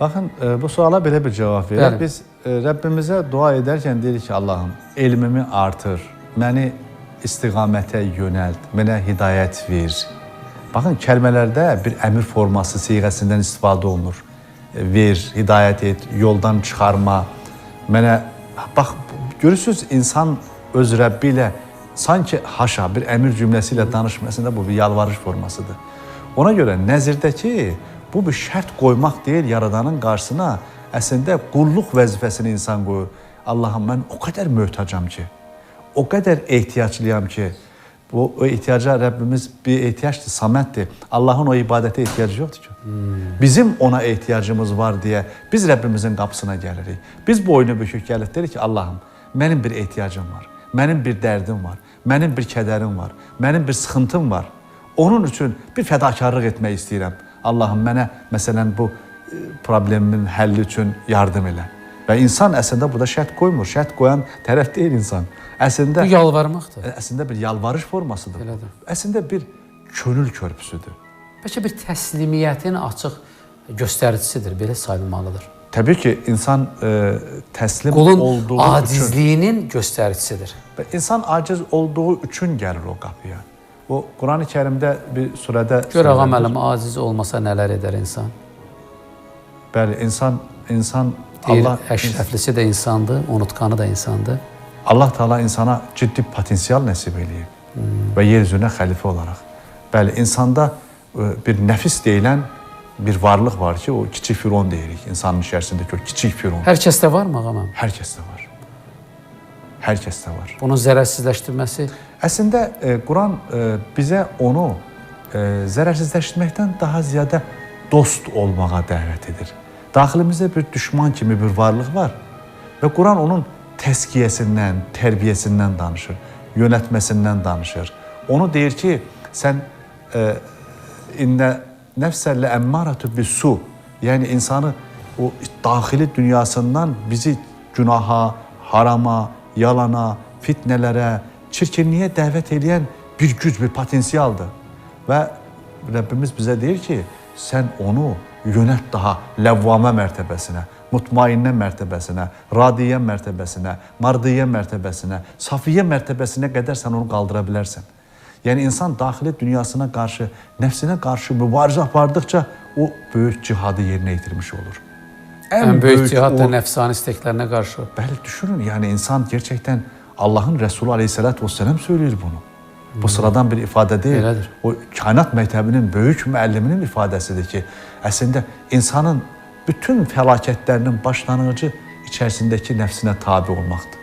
Baxın, bu suala belə bir cavab verir. Biz Rəbbimizə dua edərkən deyirik ki, Allahım, elmimi artır, məni istiqamətə yönəlt, mənə hidayət ver. Baxın, kəlmələrdə bir əmir forması siğəsindən istifadə olunur. Ver, hidayət et, yoldan çıxarma. Mənə, bax, görürsünüz, insan öz Rəbbi ilə sanki haşa bir əmir cümləsi ilə danışmır. Əslində bu bir yalvarış formasıdır. Ona görə nəzirdəki bu bir şərt qoymaq deyil Yaradanın qarşısına, əslində qulluq vəzifəsini insan qoyur. Allahım, mən o qədər möhtacam ki, o qədər ehtiyaclıyam ki, bu o ehtiyaca Rəbbimiz bir ehtiyacdır, saməddir. Allahın o ibadətə ehtiyacı yoxdur ki. Bizim ona ehtiyacımız var deyə biz Rəbbimizin qapısına gəlirik. Biz boynu bükük gəlib deyirik ki, Allahım, mənim bir ehtiyacım var, mənim bir dərdim var, mənim bir kədərim var, mənim bir sıxıntım var. Onun üçün bir fədakarlıq etmək istəyirəm. Allahım, mənə məsələn bu problemimin həlli üçün yardım elə. Və insan əslində burada şərt qoymur. Şərt qoyan tərəf deyil insan. Əslində bu yalvarmaqdır. Əslində bir yalvarış formasıdır. Elədir. Əslində bir könül körpüsüdür. Bəlkə bir təslimiyyətin açıq göstəricisidir, belə sayılmalıdır. Təbii ki, insan təslim Qulun olduğu acizliyinin göstəricisidir. Və insan aciz olduğu üçün gəlir o qapıya. O Quran-ı Kərimdə bir surədə Gör ağa müəllim, aciz olmasa nələr edər insan? Bəli, insan deyir, Allah əşrəflisi də insandır, unutqanı da insandır. Allah Teala insana ciddi potensial nəsib eləyib və yer üzünə xəlifə olaraq. Bəli, insanda bir nəfis deyilən bir varlıq var ki, o kiçik firon deyirik. İnsanın içərisindəki o kiçik firon. Hər kəsdə varmı ağa müəllim? Hər kəsdə var. Hər kəsdə var. Bunun zərərsizləşdirməsi? Əslində, Quran bizə onu zərərsizləşdirməkdən daha ziyadə dost olmağa dəvət edir. Daxilimizdə bir düşman kimi bir varlıq var və Quran onun təzkiyəsindən, tərbiyəsindən danışır, yönətməsindən danışır. Onu deyir ki, sən innə nəfsə ləəmmarətü bissu, yəni insanı o daxili dünyasından bizi günaha, harama, yalana, fitnələrə, çirkinliyə dəvət eləyən bir güc, bir potensialdır. Və Rəbbimiz bizə deyir ki, sən onu yönət daha ləvvamə mərtəbəsinə, mutmainnə mərtəbəsinə, radiyyə mərtəbəsinə, mardiyyə mərtəbəsinə, safiyyə mərtəbəsinə qədər sən onu qaldıra bilərsən. Yəni insan daxili dünyasına qarşı, nəfsinə qarşı mübarizə apardıqca o böyük cihadı yerinə yetirmiş olur. Ən böyük cihad da nəfsani istəklərinə qarşı. Bəli, düşünün, yəni insan gerçəkdən Allahın Rəsulü aleyhissalatu vesselam söyləyir bunu. Bu sıradan bir ifadə deyil. Elədir. O kainat məktəbinin böyük müəlliminin ifadəsidir ki, əslində insanın bütün fəlakətlərinin başlanğıcı içərisindəki nəfsinə tabi olmaqdır.